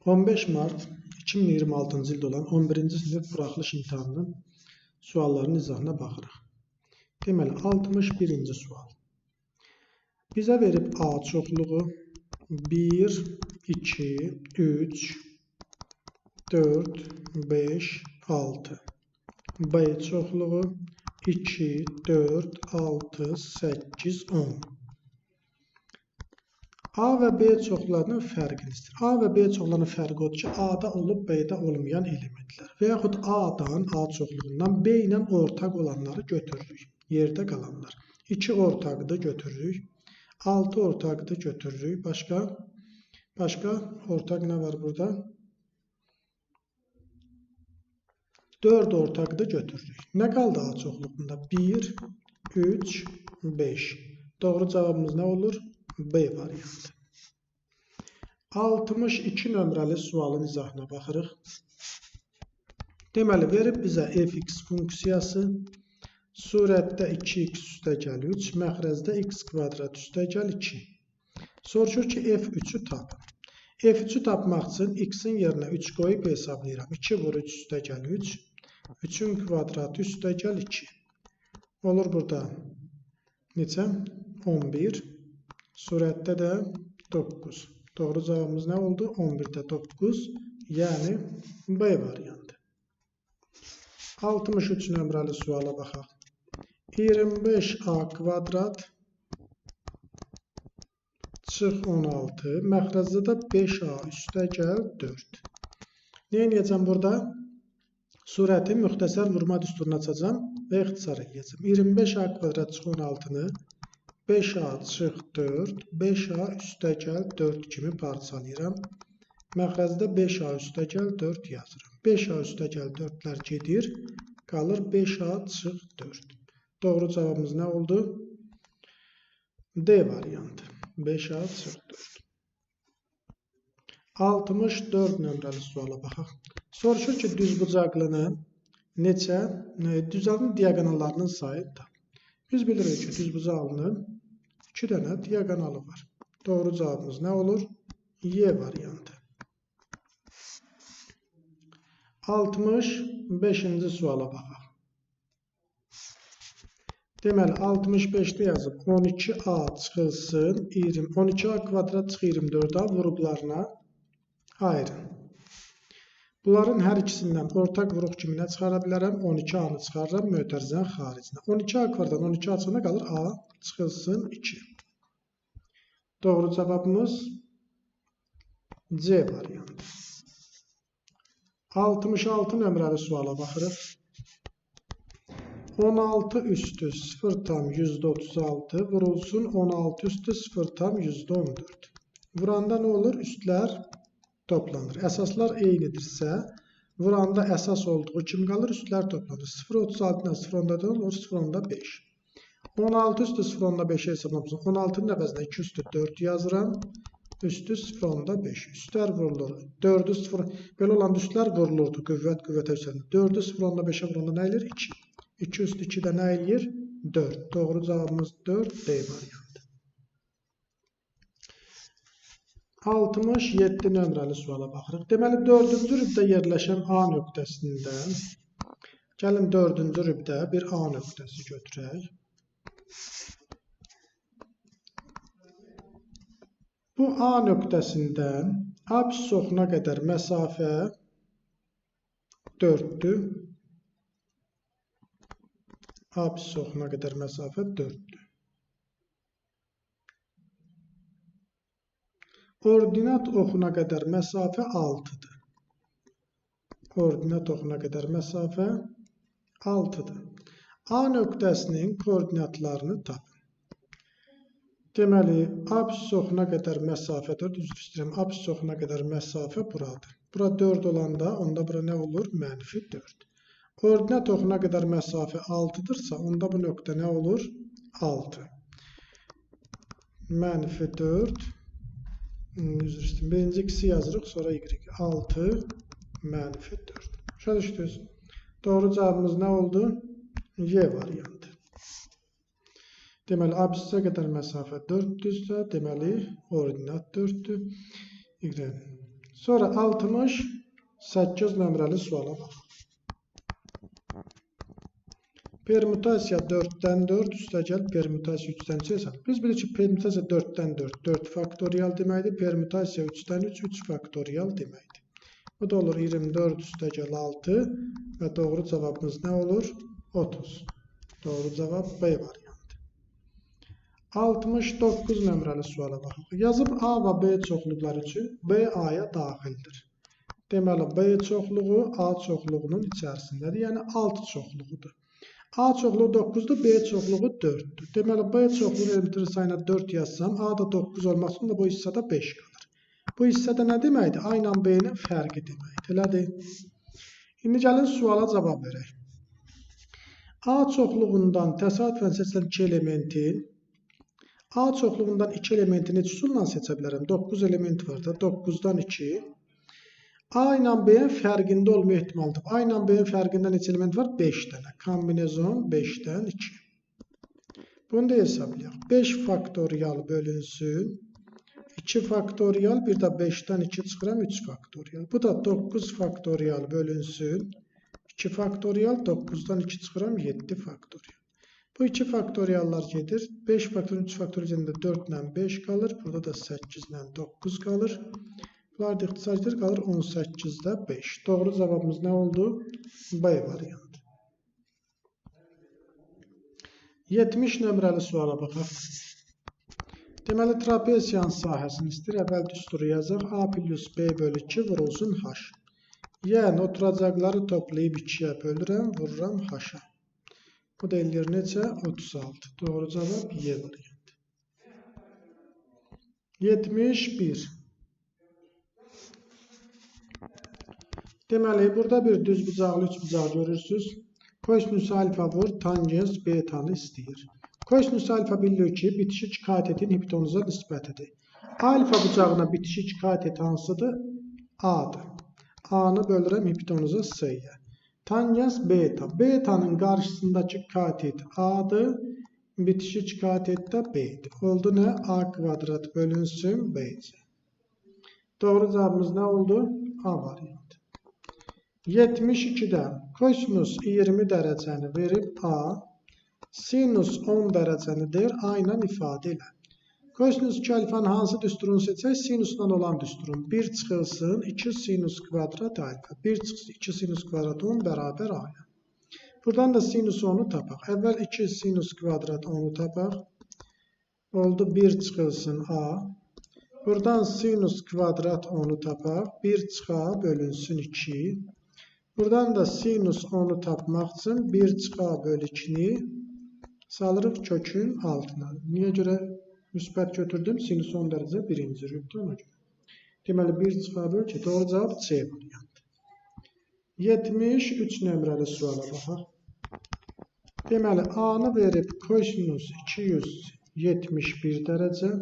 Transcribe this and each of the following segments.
15 mart 2026-cı ildə olan 11-ci sinif buraxılış imtahanının suallarının izahına baxırıq. Deməli, 61-ci sual. Bizə verib A çoxluğu 1, 2, 3, 4, 5, 6. B çoxluğu 2, 4, 6, 8, 10. A və B çoxlarının fərqini istəyir. A və B çoxlarının fərqi odur ki, A-da olub B-də olmayan elementlər və yaxud A-dan, A çoxluğundan B ilə ortaq olanları götürürük. Yerdə qalanlar. 2 ortaqdır götürürük. 6 ortaqdır götürürük. Başqa ortaq nə var burada? 4 ortaqdır götürürük. Nə qaldı A çoxluğunda? 1, 3, 5. Doğru cavabımız nə olur? B variantı. 62 nömrəli sualın izahına baxırıq. Deməli, verib bizə fx funksiyası surətdə 2x üstəgəl 3, məxrəcdə x kvadrat üstəgəl 2. Soruşur ki, f3-ü tapın. F3-ü tapmaq üçün x-in yerinə 3 qoyub hesablayıram. 2 vur 3 üstəgəl 3, 3-ün kvadratı üstəgəl 2. Olur burada neçə? 11. Surətdə də 9. Doğru cavabımız nə oldu? 11-də 9, yəni B variantı. 63 nömrəli suala baxaq. 25A kvadrat çıx 16, məxrəcdə də 5A üstəgəl 4. Nə eləyəcəm burada? Surəti müxtəsər vurma düsturunu açacağam və ixtisar eləyəcəm. 25A kvadrat çıx 16-nı 5A çıx 4, 5A üstəgəl 4 kimi parçalayıram. Məxrəcdə 5A üstəgəl 4 yazıram. 5A üstəgəl 4-lər gedir, qalır 5A çıx 4. Doğru cavabımız nə oldu? D variantı. 5A çıx 4. 64 nömrəli suala baxaq. Soruşur ki, düzbucaqlının neçə, düzbucaqlının diaqonallarının sayı tap. Biz bilirik ki, düzbucaqlının 2 dənə diaqonalı var. Doğru cavabımız nə olur? Y variantı. 65-ci suala baxaq. Deməli, 65-də yazıb 12A çıxılsın, 12A kvadrat çıx 24A vurublarına ayırın. Bunların hər ikisindən ortaq vuruq kimi nə çıxara bilərəm? 12A-nı çıxarıram mötərizənin xaricinə. 12A kvadratdan 12A çıxanda qalır A çıxılsın 2. Doğru cavabımız C variantı. 66 nömrəli suala baxırıq. 16 üstü 0,36 vurulsun 16 üstü 0,14. Vuranda nə olur? Üstlər toplanır. Əsaslar eynidirsə, vuranda əsas olduğu kimi qalır, üstlər toplanır. 0,36 ilə 0,14 olur, 0,5. 16 üstü 0,5 hesablamışım. 16-nın əvəzinə 2 üstü 4 yazıram. Üstü 0,5. Üstlər vurulur. 4-ü 0. Belə olan üstlər vurulurdu. Qüvvət qüvvətə üstələnir. 4-ü 0,5-ə vuranda nə eləyir? 2. 2 üstü 2 də nə eləyir? 4. Doğru cavabımız 4 D variantı. 67 nömrəli suala baxırıq. Deməli, 4-cü rübdə yerləşən A nöqtəsindən, gəlin 4-cü rübdə bir A nöqtəsi götürək. Bu A nöqtəsindən absis oxuna qədər məsafə 4-dür. Absis oxuna qədər məsafə 4-dür. Ordinat oxuna qədər məsafə 6-dır. Ordinat oxuna qədər məsafə 6-dır. A nöqtəsinin koordinatlarını tapın. Deməli, absis oxuna qədər məsafə 4, üzr istəyirəm, absis oxuna qədər məsafə buradır. Bura 4 olanda, onda bura nə olur? Mənfi 4. Ordinat oxuna qədər məsafə 6-dırsa, onda bu nöqtə nə olur? 6. Mənfi 4. Üzr istəyirəm. Birinci x-i yazırıq, sonra y. 6, mənfi 4. Başa düşdünüz? Doğru cavabımız nə oldu? Y variantı. Deməli, absissə qədər məsafə 4-dürsə, deməli, ordinat 4-dür. Y. Sonra 68 nömrəli suala baxaq. Permutasiya 4-dən 4, üstəgəl permutasiya 3-dən 3 hesab. Biz bilirik ki, permutasiya 4-dən 4, 4 faktorial deməkdir. Permutasiya 3-dən 3, 3 faktorial deməkdir. Bu da olur 24 üstəgəl 6 və doğru cavabımız nə olur? 30. Doğru cavab B variantı. 69 nömrəli suala baxaq. Yazıb A və B çoxluqları üçün B A-ya daxildir. Deməli, B çoxluğu A çoxluğunun içərisindədir. Yəni, alt çoxluğudur. A çoxluğu 9-dur, B çoxluğu 4-dür. Deməli, B çoxluğunun elementinin sayına 4 yazsam, A da 9 olmaq üçün də bu hissədə 5 qalır. Bu hissədə nə deməkdir? A ilə B-nin fərqi deməkdir. Elədir. İndi gəlin suala cavab verək. A çoxluğundan təsadüfən seçilən 2 elementin, A çoxluğundan 2 elementi neçə üsulla seçə bilərəm? 9 element var da, 9-dan 2. A ilə B-nin fərqində olma ehtimalıdır. A ilə B-nin fərqində neçə element var? 5 dənə. Kombinezon 5-dən 2. Bunu da hesablayaq. 5 faktorial bölünsün. 2 faktorial, bir də 5-dən 2 çıxıram, 3 faktorial. Bu da 9 faktorial bölünsün. 2 faktorial, 9-dan 2 çıxıram, 7 faktorial. Bu 2 faktoriallar gedir. 5 faktorial, 3 faktorial üzərində 4 ilə 5 qalır. Burada da 8 ilə 9 qalır. Bunlar da ixtisar gedir, qalır 18-də 5. Doğru cavabımız nə oldu? B variantı. 70 nömrəli suala baxaq. Deməli, trapesiyanın sahəsini istəyir. Əvvəl düsturu yazaq. A plus B bölü 2 vurulsun H. Yəni, oturacaqları toplayıb 2-yə bölürəm, vururam H-a. Bu da eləyir neçə? 36. Doğru cavab Y variantı. 71. Deməli, burada bir düzbucaqlı üçbucaq görürsünüz. Kosinüs alfa vur, tangens betanı istəyir. Kosinüs alfa bilirik ki, bitişik katetin hipotenuza nisbətidir. Alfa bucağına bitişik katet hansıdır? A-dır. A-nı bölürəm hipotenuza S-yə. Tangens beta. Betanın qarşısındakı katet A-dır. Bitişik katet də B-dir. Oldu nə? A kvadrat bölünsün BC. Doğru cavabımız nə oldu? A variantı. 72-də kosinus 20 dərəcəni verib A, sinus 10 dərəcəni deyir, A ilə ifadə elə. Kosinus 2 alfanın hansı düsturunu seçək? Sinusla olan düsturun. 1 çıxılsın, 2 sinus kvadrat alfa. 1 çıxılsın, 2 sinus kvadrat 10 bərabər A-ya. Buradan da sinus 10-u tapaq. Əvvəl 2 sinus kvadrat 10-u tapaq. Oldu 1 çıxılsın A. Buradan sinus kvadrat 10-u tapaq. 1 çıx A bölünsün 2. Buradan da sinus 10-u tapmaq üçün 1 çıx A bölü 2-ni salırıq kökün altına. Niyə görə müsbət götürdüm? Sinus 10 dərəcə birinci rübdə ona görə. Deməli 1 çıx A bölü 2. Doğru cavab C variantı. 73 nömrəli suala baxaq. Deməli A-nı verib kosinus 271 dərəcə.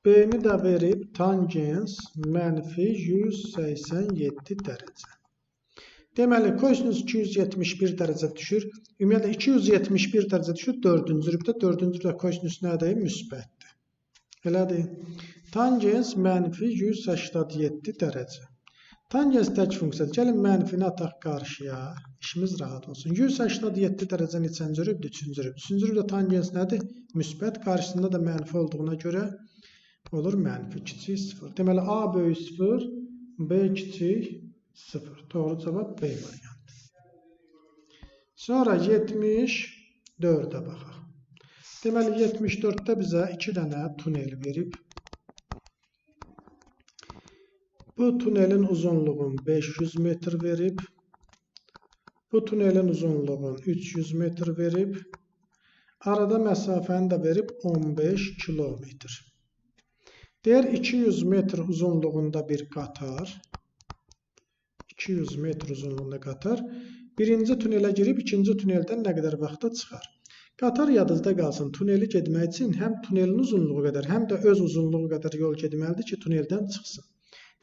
B-ni də verib tangens mənfi 187 dərəcə. Deməli, kosinus 271 dərəcə düşür. Ümumiyyətlə, 271 dərəcə düşür 4-cü rübdə. 4-cü rübdə kosinus nədir? Müsbətdir. Elədir. Tangens mənfi 187 dərəcə. Tangens tək funksiyadır. Gəlin mənfini ataq qarşıya. İşimiz rahat olsun. 187 dərəcə neçənci rübdür? 3-cü rüb. 3-cü rübdə tangens nədir? Müsbət. Qarşısında da mənfi olduğuna görə olur mənfi kiçik 0. Deməli, A böyük 0, B kiçik 0. Doğru cavab B variantı. Sonra 74-ə baxaq. Deməli, 74-də bizə 2 dənə tunel verib. Bu tunelin uzunluğunu 500 metr verib. Bu tunelin uzunluğunu 300 metr verib. Arada məsafəni də verib 15 kilometr. Deyir 200 metr uzunluğunda bir qatar, 200 metr uzunluğunda qatar birinci tunelə girib ikinci tuneldən nə qədər vaxtda çıxar? Qatar yadınızda qalsın, tuneli getmək üçün həm tunelin uzunluğu qədər, həm də öz uzunluğu qədər yol getməlidir ki, tuneldən çıxsın.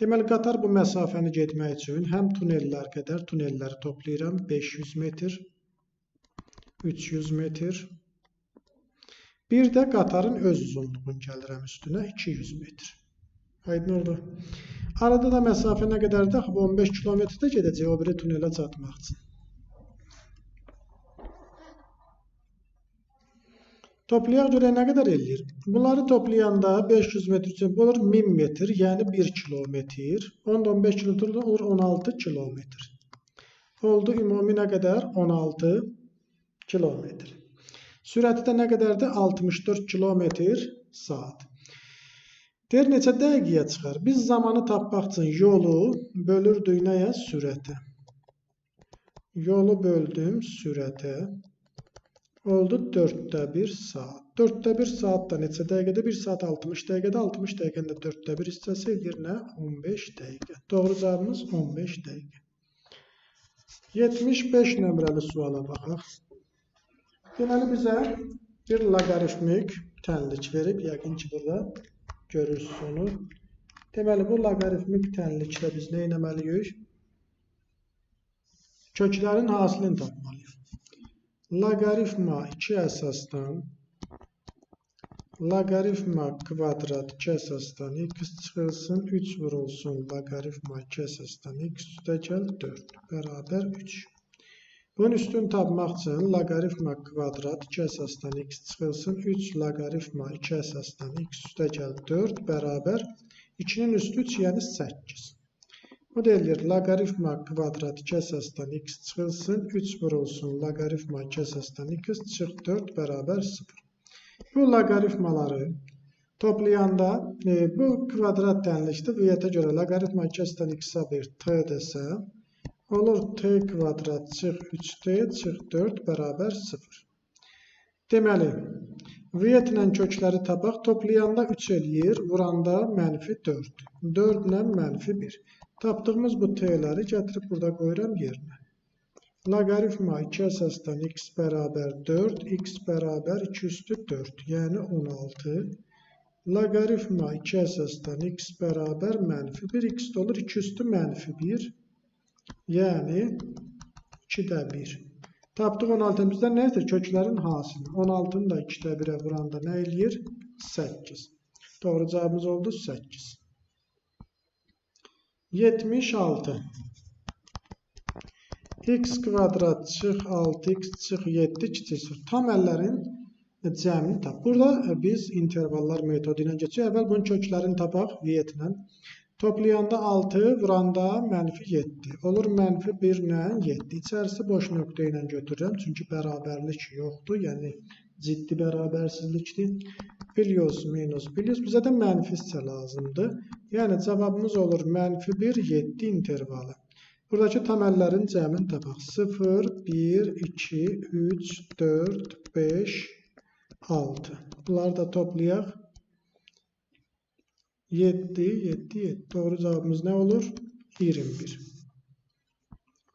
Deməli, qatar bu məsafəni getmək üçün həm tunellər qədər tunelləri toplayıram. 500 metr, 300 metr. Bir də qatarın öz uzunluğunu gəlirəm üstünə 200 metr. Aydın oldu. Arada da məsafə nə qədərdir? Axı, bu 15 kilometrdə gedəcək o biri tunelə çatmaq üçün. Toplayaq görək nə qədər eləyir. Bunları toplayanda 500 metr üçün bu olur 1000 metr, yəni 1 kilometr. 10-15 kilometr olur 16 kilometr. Oldu ümumi nə qədər? 16 kilometr. Sürəti də nə qədərdir? 64 kilometr saat. Deyir, neçə dəqiqəyə çıxar? Biz zamanı tapmaq üçün yolu bölürdük nəyə? Sürətə. Yolu böldüm sürətə. Oldu 4-də 1 saat. 4-də 1 saat da neçə dəqiqədə? 1 saat 60 dəqiqədə. 60 dəqiqənin də 4-də 1 hissəsi eləyir nə? 15 dəqiqə. Doğru cavabımız 15 dəqiqə. 75 nömrəli suala baxaq. Deməli, bizə bir loqaritmik tənlik verib. Yəqin ki, burada görürsünüz onu. Deməli, bu loqaritmik tənlikdə biz nə etməliyik? Köklərin hasilini tapmalıyıq. Loqaritma 2 əsasdan loqaritma kvadrat 2 əsasdan x çıxılsın, 3 vurulsun loqaritma 2 əsasdan x üstəgəl 4 bərabər 3. Bunun üstünü tapmaq üçün loqaritma kvadrat 2 əsasdan x çıxılsın, 3 loqaritma 2 əsasdan x üstəgəl 4 bərabər 2-nin üstü 3, yəni 8. Bu da eləyir loqaritma kvadrat 2 əsasdan x çıxılsın, 3 vurulsun loqaritma 2 əsasdan x çıx 4 bərabər 0. Bu loqaritmaları toplayanda bu kvadrat tənlikdir. Viyətə görə loqaritma 2 əsasdan x-a bir t desə, olur t kvadrat çıx 3t çıx 4 bərabər 0. Deməli, Viyət ilə kökləri tapaq. Toplayanda 3 eləyir, vuranda mənfi 4. 4 ilə mənfi 1. Tapdığımız bu t-ləri gətirib burada qoyuram yerinə. Loqaritma 2 əsasdan x bərabər 4, x bərabər 2 üstü 4, yəni 16. Loqaritma 2 əsasdan x bərabər mənfi 1, x də olur 2 üstü mənfi 1, yəni 2-də 1. Tapdıq 16 bizdən nə istəyir? Köklərin hasilini. 16-nı da 2-də 1-ə vuranda nə eləyir? 8. Doğru cavabımız oldu 8. 76. X kvadrat çıx 6x çıx 7 kiçik 0. Tam əllərin cəmini tap. Burada biz intervallar metodu ilə keçirik. Əvvəl bunun köklərini tapaq viyetlə. Toplayanda 6, vuranda mənfi 7. Olur mənfi 1 ilə 7. İçərisi boş nöqtə ilə götürürəm. Çünki bərabərlik yoxdur. Yəni ciddi bərabərsizlikdir. Plus, minus, plus. Bizə də mənfi hissə lazımdır. Yəni cavabımız olur mənfi 1, 7 intervalı. Buradakı tam əllərin cəmini tapaq. 0, 1, 2, 3, 4, 5, 6. Bunları da toplayaq. 7, 7, 7. Doğru cavabımız nə olur? 21.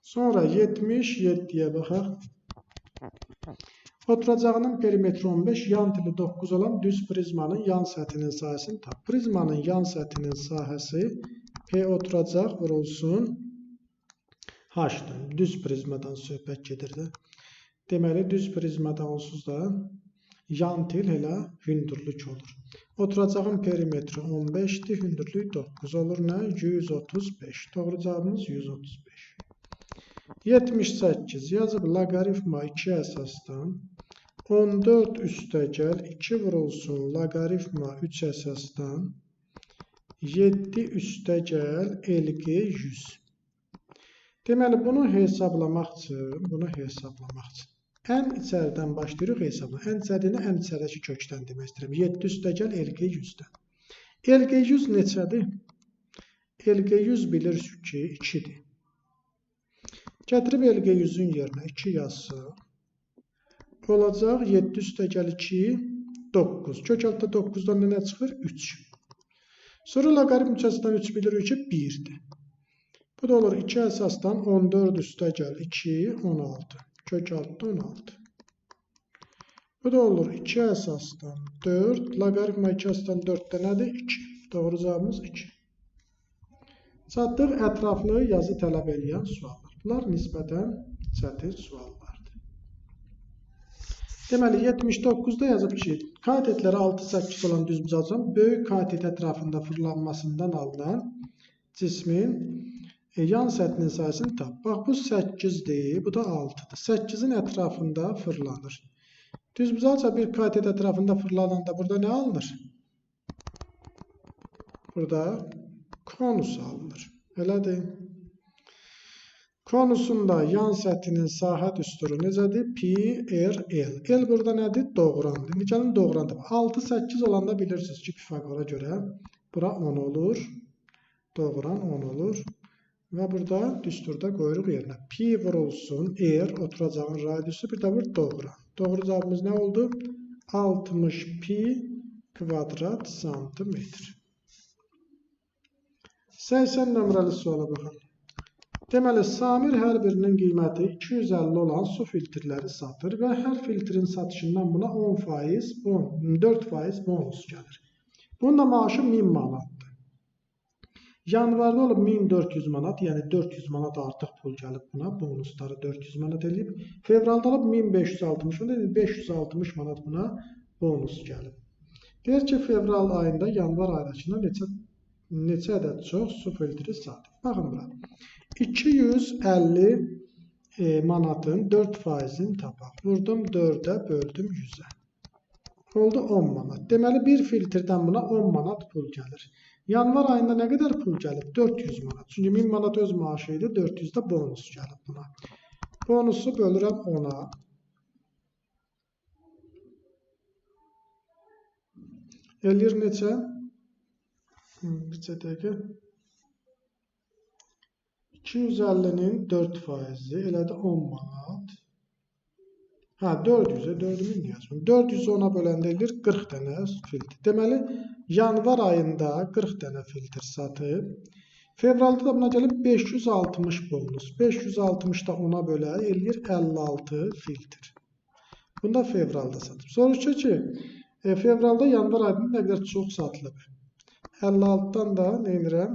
Sonra 77-yə baxaq. Oturacağının perimetri 15, yan tili 9 olan düz prizmanın yan səthinin sahəsini tap. Prizmanın yan səthinin sahəsi P oturacaq vurulsun H-dan. Düz prizmadan söhbət gedirdi. Deməli, düz prizmada onsuz da yan til elə hündürlük olur. Oturacağın perimetri 15-dir, hündürlük 9 olur. Nə? 135. Doğru cavabımız 135. 78 yazıb loqaritma 2 əsasdan 14 üstəgəl 2 vurulsun loqaritma 3 əsasdan 7 üstəgəl LG 100. Deməli, bunu hesablamaq üçün, ən içəridən başlayırıq hesabla. Ən içəridəni ən içəridəki kökdən demək istəyirəm. 7 üstəgəl LG 100-dən. LG 100 neçədir? LG 100 bilirsiniz ki, 2-dir. Gətirib LG 100-ün yerinə 2 yazsın. Olacaq 7 üstəgəl 2, 9. Kök altda 9-dan nə çıxır? 3. Sonra loqaritm əsasdan 3 bilirik ki, 1-dir. Bu da olur 2 əsasdan 14 üstəgəl 2, 16. Kök altda 16. Bu da olur 2 əsasdan 4. Loqaritma 2 əsasdan 4-də nədir? 2. Doğru cavabımız 2. Çatdıq ətraflı yazı tələb eləyən suallar. Bunlar nisbətən çətin suallardır. Deməli, 79-da yazıb ki, katetləri 6-8 olan düzbucaqlı böyük katet ətrafında fırlanmasından alınan cismin yan səthinin sayısını tap. Bax, bu 8-dir, bu da 6-dır. 8-in ətrafında fırlanır. Düzbucaqca bir katet ətrafında fırlananda burada nə alınır? Burada konus alınır. Elədir. Konusun da yan səthinin sahə düsturu necədir? Pi, R, L. L burada nədir? Doğrandır. İndi gəlin doğrandır. 6, 8 olanda bilirsiniz ki, Pifaqora görə bura 10 olur. Doğran 10 olur. Və burada düsturda qoyuruq yerinə. Pi vurulsun, R, oturacağın radiusu, bir də vur doğran. Doğru cavabımız nə oldu? 60 pi kvadrat santimetr. 80 nömrəli suala baxın. Deməli, Samir hər birinin qiyməti 250 olan su filtrləri satır və hər filtrin satışından buna 10%, 4% bonus gəlir. Bunun da maaşı 1000 manatdır. Yanvarda olub 1400 manat, yəni 400 manat artıq pul gəlib buna, bonusları 400 manat eləyib. Fevralda olub 1560 manat, yəni 560 manat buna bonus gəlib. Deyir ki, fevral ayında yanvar ayındakından neçə ədəd çox su filtri satıb. Baxın bura. 250 manatın 4%-ni tapaq. Vurdum 4-ə, böldüm 100-ə. Oldu 10 manat. Deməli, bir filtrdən buna 10 manat pul gəlir. Yanvar ayında nə qədər pul gəlib? 400 manat. Çünki 1000 manat öz maaşı idi, 400 də bonus gəlib buna. Bonusu bölürəm 10-a. Eləyir neçə? Bir dəqiqə. 250-nin 4%-i elədi 10 manat. Hə, 400-ə, 4000 yazım. 400-ü 10-a böləndə eləyir 40 dənə filtr. Deməli, yanvar ayında 40 dənə filtr satıb. Fevralda da buna gəlib 560 bonus. 560 da 10-a bölə eləyir 56 filtr. Bunu da fevralda satıb. Soruşur ki, fevralda yanvar ayında nə qədər çox satılıb? 56-dan da nə edirəm?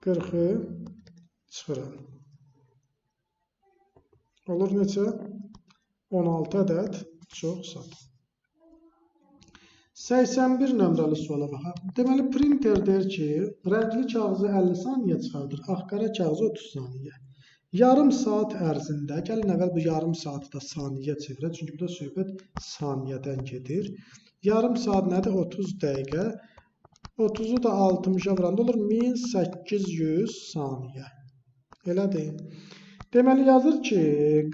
40-ı çıxıram. Olur neçə? 16 ədəd çox satıb. 81 nömrəli suala baxaq. Deməli, printer deyir ki, rəngli kağızı 50 saniyə çıxardır, ağ-qara kağızı 30 saniyə. Yarım saat ərzində, gəlin əvvəl bu yarım saatı da saniyə çevirək, çünki burada söhbət saniyədən gedir. Yarım saat nədir? 30 dəqiqə. 30-u da 60-a vuranda olur 1800 saniyə. Elə deyil. Deməli, yazır ki,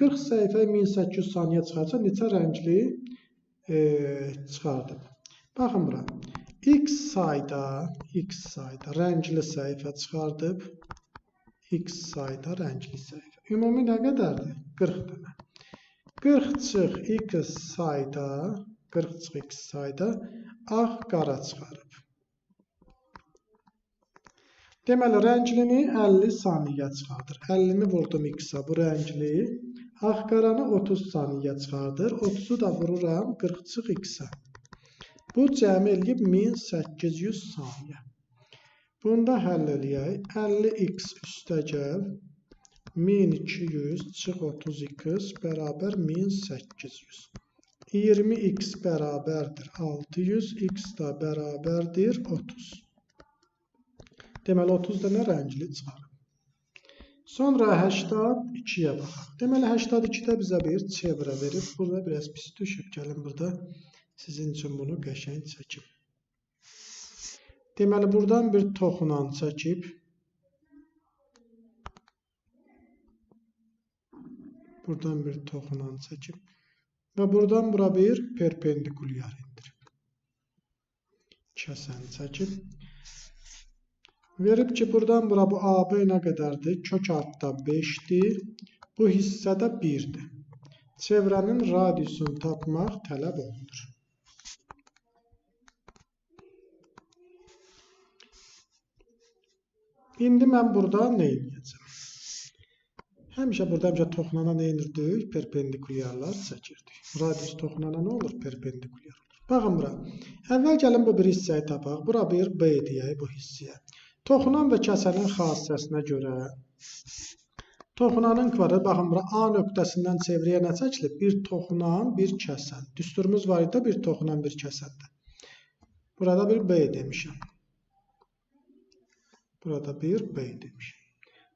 40 səhifə 1800 saniyə çıxarsa, neçə rəngli çıxardıb. Baxın bura. X sayda rəngli səhifə çıxardıb. X sayda rəngli səhifə. Ümumi nə qədərdir? 40 dənə. 40 çıx X sayda, 40 çıx X sayda ağ qara çıxarıb. Deməli, rənglini 50 saniyə çıxardır. 50-ni vurdum X-a, bu rəngli. Ağ-qaranı 30 saniyə çıxardır. 30-u da vururam 40 çıx X-a. Bu cəmi eləyib 1800 saniyə. Bunu da həll eləyək. 50x üstə gəl. 1200 çıx 30x bərabər 1800. 20x bərabərdir 600, x da bərabərdir 30. Deməli, 30 dənə rəngli çıxarıb. Sonra 82-yə baxaq. Deməli, 82-də bizə bir çevrə verib. Burada biraz pis düşüb. Gəlin burada sizin üçün bunu qəşəng çəkim. Deməli, buradan bir toxunan çəkib. Buradan bir toxunan çəkib. Və buradan bura bir perpendikulyar indirib. Kəsən çəkib. Verib ki, buradan bura bu AB nə qədərdir? Kök altda 5-dir. Bu hissədə 1-dir. Çevrənin radiusunu tapmaq tələb olunur. İndi mən burada nə edəcəm? Həmişə burada toxunana nə edirdik? Perpendikulyarlar çəkirdik. Radius toxunana nə olur? Perpendikulyar olur. Baxın bura. Əvvəl gəlin bu bir hissəyi tapaq. Bura bir B deyək bu hissəyə. Toxunan və kəsənin xassəsinə görə Toxunanın kvadratı, baxın bura A nöqtəsindən çevrəyə nə çəkilib? Bir toxunan, bir kəsən. Düsturumuz var idi, bir toxunan, bir kəsəndir. Burada bir B demişəm. Burada bir B demişəm.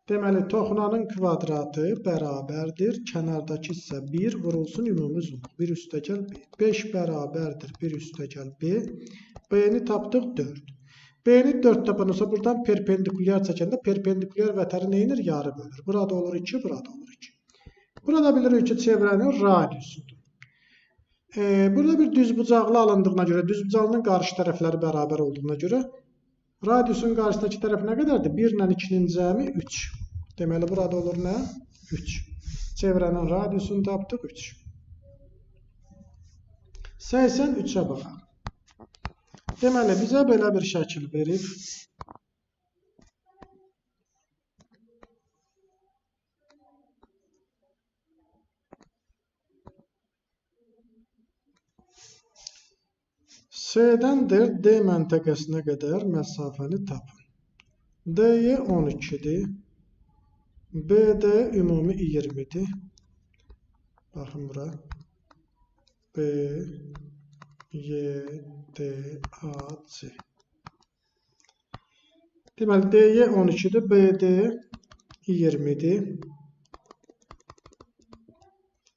Deməli, toxunanın kvadratı bərabərdir. Kənardakı hissə 1 vurulsun ümumi uzunluq. 1 üstəgəl B. 5 bərabərdir. 1 üstəgəl B. B-ni tapdıq 4. B-ni 4 tapan olsa, buradan perpendikulyar çəkəndə perpendikulyar vətəri nə edir? Yarı bölür. Burada olur 2, burada olur 2. Burada bilirik ki, çevrənin radiusudur. Burada bir düzbucaqlı alındığına görə, düzbucaqlının qarşı tərəfləri bərabər olduğuna görə radiusun qarşısındakı tərəf nə qədərdir? 1 ilə 2-nin cəmi 3. Deməli, burada olur nə? 3. Çevrənin radiusunu tapdıq 3. 83-ə baxaq. Deməli, bizə belə bir şəkil verib. C-dəndir D məntəqəsinə qədər məsafəni tapın. D-y 12-dir. BD ümumi 20-dir. Baxın bura. B, Y, D, A, C. Deməli, DY 12-dir, BD 20-dir.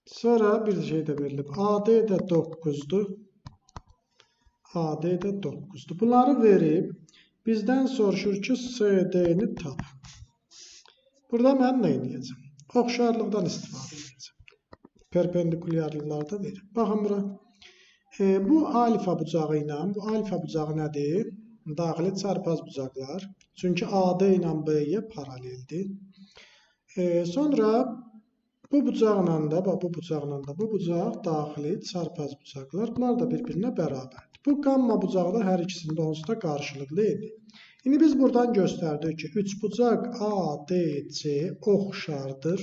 Sonra bir şey də verilib. AD də 9-dur. AD də 9-dur. Bunları verib, bizdən soruşur ki, CD-ni tap. Burada mən nə edəcəm? Oxşarlıqdan istifadə edəcəm. Perpendikulyarlıqlarda verib. Baxın bura. Bu alfa bucağı ilə, bu alfa bucağı nədir? Daxili çarpaz bucaqlar. Çünki AD ilə BY paraleldir. Sonra bu bucaqla da, bu bucaqla da, bu bucaq daxili çarpaz bucaqlar. Bunlar da bir-birinə bərabərdir. Bu qamma bucağı da hər ikisində onsuz da qarşılıqlı idi. İndi biz buradan göstərdik ki, üçbucaq ADC oxşardır.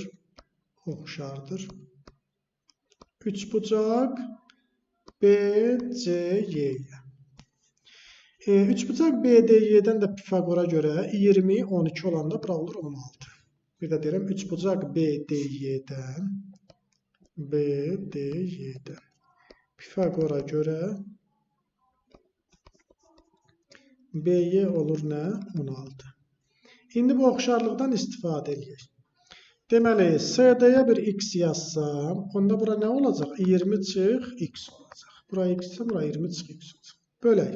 Oxşardır. Üçbucaq BCY-yə. Üçbucaq BDY-dən də Pifaqora görə 20, 12 olanda bura olur 16. Bir də deyirəm, üçbucaq BDY-dən BDY-dən Pifaqora görə BY olur nə? 16. İndi bu oxşarlıqdan istifadə eləyək. Deməli, CD-yə bir x yazsam, onda bura nə olacaq? 20 çıx x olacaq. Bura x ise bura 20 çıx x olacaq. Bölək.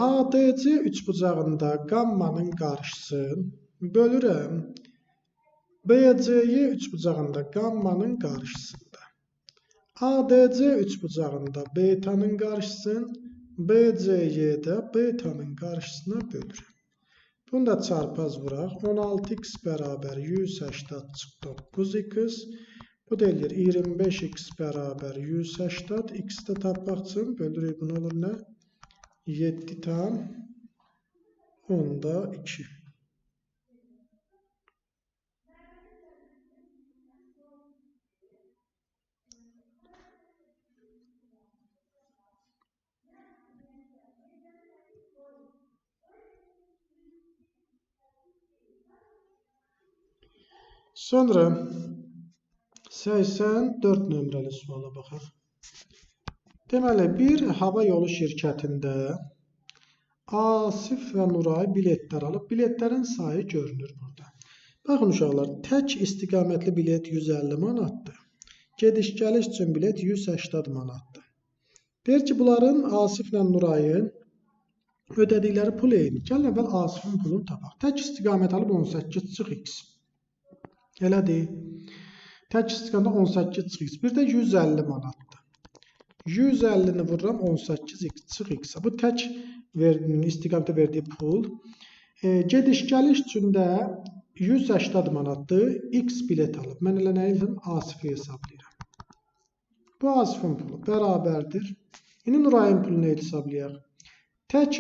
ADC üçbucağında qammanın qarşısı bölürəm. BCY üçbucağında qammanın qarşısında. ADC üçbucağında betanın qarşısını, BCY-də betanın qarşısına bölürəm. Bunu da çarpaz vuraq. 16x bərabər 180 çıx 9x. Bu da eləyir 25x bərabər 180. X-də tapmaq üçün bölürük. Bunu olur nə? 7,2. Sonra 84 nömrəli suala baxaq. Deməli, bir hava yolu şirkətində Asif və Nuray biletlər alıb. Biletlərin sayı görünür burada. Baxın uşaqlar, tək istiqamətli bilet 150 manatdır. Gediş-gəliş üçün bilet 180 manatdır. Deyir ki, bunların Asiflə Nurayın ödədikləri pul eyni. Gəlin əvvəl Asifin pulunu tapaq. Tək istiqamət alıb 18 çıx x. Elədir. Tək istiqamətdə 18 çıx x. Bir də 150 manatdır. 150-ni vururam 18 çıx x-a. Bu tək istiqamətdə verdiyi pul. Gediş-gəliş üçün də 180 manatdır. X bilet alıb. Mən elə nə edirəm? Asifi hesablayıram. Bu Asifin pulu bərabərdir. İndi Nurayın pulunu hesablayaq. Tək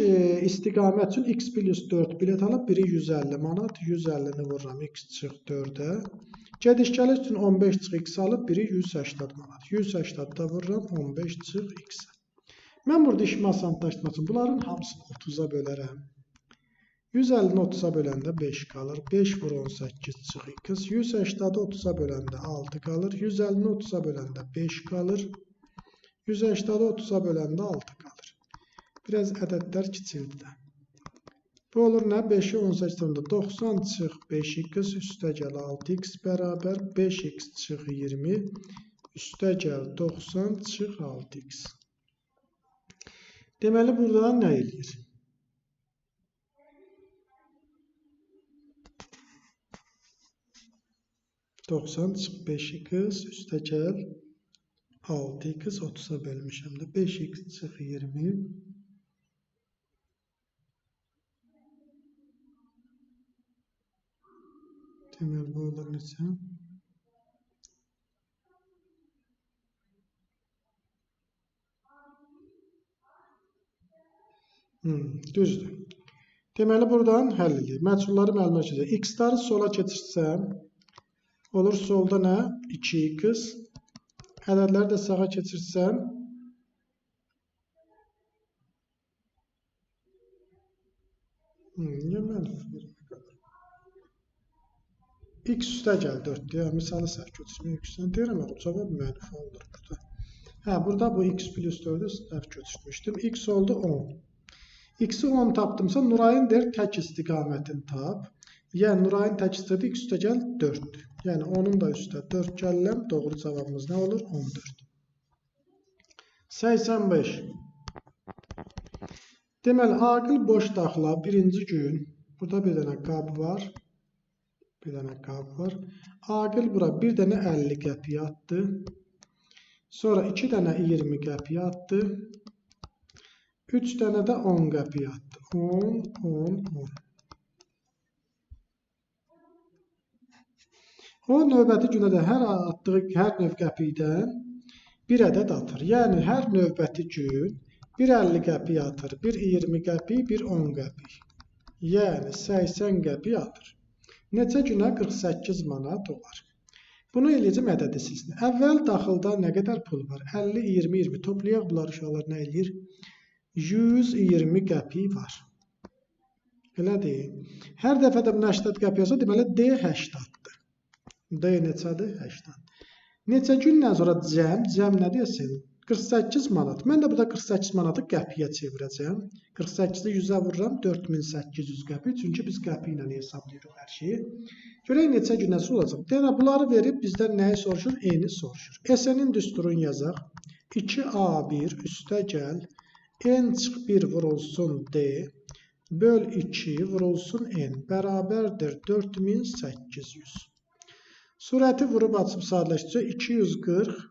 istiqamət üçün x plus 4 bilet alıb, biri 150 manat, 150-ni vururam x çıx 4-ə. Gediş-gəliş üçün 15 çıx x alıb, biri 180 manat. 180 da vururam 15 çıx x-ə. Mən burada işimi asanlaşdırmaq üçün bunların hamısını 30-a bölərəm. 150-ni 30-a böləndə 5 qalır. 5 vur 18 çıx x. 180-i 30-a böləndə 6 qalır. 150-ni 30-a böləndə 5 qalır. 180-i 30-a böləndə 6 qalır. Biraz ədədlər kiçildi də. Bu olur nə? 5-i 18-də 90 çıx 5x üstə gəl 6x bərabər 5x çıx 20 üstə gəl 90 çıx 6x. Deməli, burada nə eləyir? 90 çıx 5x üstə gəl 6x 30-a bölmüşəm də 5x çıx 20 deməli bu olur neçə? Düzdür. Deməli buradan həll edirik. Məchulları məlumə keçəcək. X-ları sola keçirsəm olur solda nə? 2x. Ədədləri də sağa keçirsəm niyə mənfi 20 qalır? X üstə gəl 4-dür. Yəni, misalı səhv köçürmək x-dən deyirəm, cavab mənfi olur burada. Hə, burada bu x plus 4-ü səhv köçürmüşdüm. X oldu 10. X-i 10 tapdımsa, Nurayın deyir tək istiqamətini tap. Yəni, Nurayın tək istiqaməti x üstə gəl 4-dür. Yəni, onun da üstə 4 gəlirəm. Doğru cavabımız nə olur? 14. 85. Deməli, Aqil boş daxıla birinci gün. Burada bir dənə qab var. Bir dənə qab var. Aqil bura bir dənə 50 qəpiyə atdı. Sonra 2 dənə 20 qəpiyə atdı. 3 dənə də 10 qəpiyə atdı. 10, 10, 10. O növbəti günə də hər atdığı hər növ qəpikdən bir ədəd atır. Yəni, hər növbəti gün bir 50 qəpik atır, bir 20 qəpik, bir 10 qəpik. Yəni, 80 qəpik atır. Neçə günə 48 manat olar. Bunu eləyəcəm ədədi silsinə. Əvvəl daxildə nə qədər pul var? 50, 20, 20. Toplayaq bunlar uşaqlar nə eləyir? 120 qəpik var. Elədir. Hər dəfə də bunu 80 qəpik olsa, deməli D 80-dır. D neçədir? 80. Neçə gündən sonra cəm, cəm nə deyəsin? 48 manat. Mən də burada 48 manatı qəpiyə çevirəcəm. 48-i 100-ə vururam, 4800 qəpik. Çünki biz qəpik ilə hesablayırıq hər şeyi. Görək neçə gündən sonra olacaq. Demək, bunları verib bizdən nəyi soruşur? N-i soruşur. SN-in düsturunu yazaq. 2A1 üstə gəl. N çıx 1 vurulsun D. Böl 2 vurulsun N. Bərabərdir 4800. Surəti vurub açıb sadələşdirəcək. 240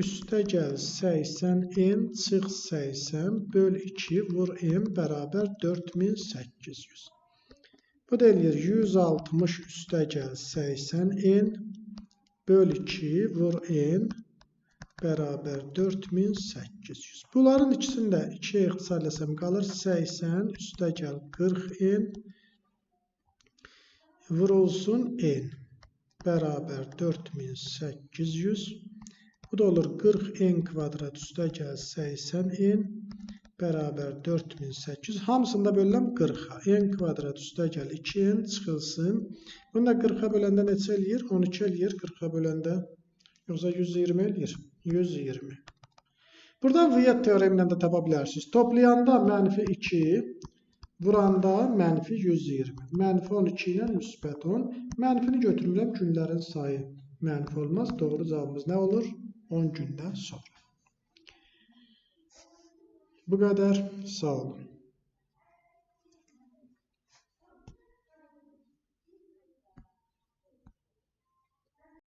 üstə gəl 80 N çıx 80 böl 2 vur N bərabər 4800. Bu da eləyir 160 üstə gəl 80 N böl 2 vur N bərabər 4800. Bunların ikisini də 2-yə ixtisar eləsəm qalır 80 üstə gəl 40 N vurulsun N bərabər 4800. Bu da olur 40 N kvadrat üstə gəl 80 N bərabər 4800. Hamısını da bölürəm 40-a. N kvadrat üstə gəl 2N çıxılsın. Bunu da 40-a böləndə neçə eləyir? 12 eləyir 40-a böləndə. Yoxsa 120 eləyir? 120. Buradan Viet teoremi ilə də tapa bilərsiniz. Toplayanda mənfi 2, vuranda mənfi 120. Mənfi 12 ilə müsbət 10. Mənfini götürmürəm, günlərin sayı mənfi olmaz. Doğru cavabımız nə olur? 10 gündən sonra. Bu qədər. Sağ olun.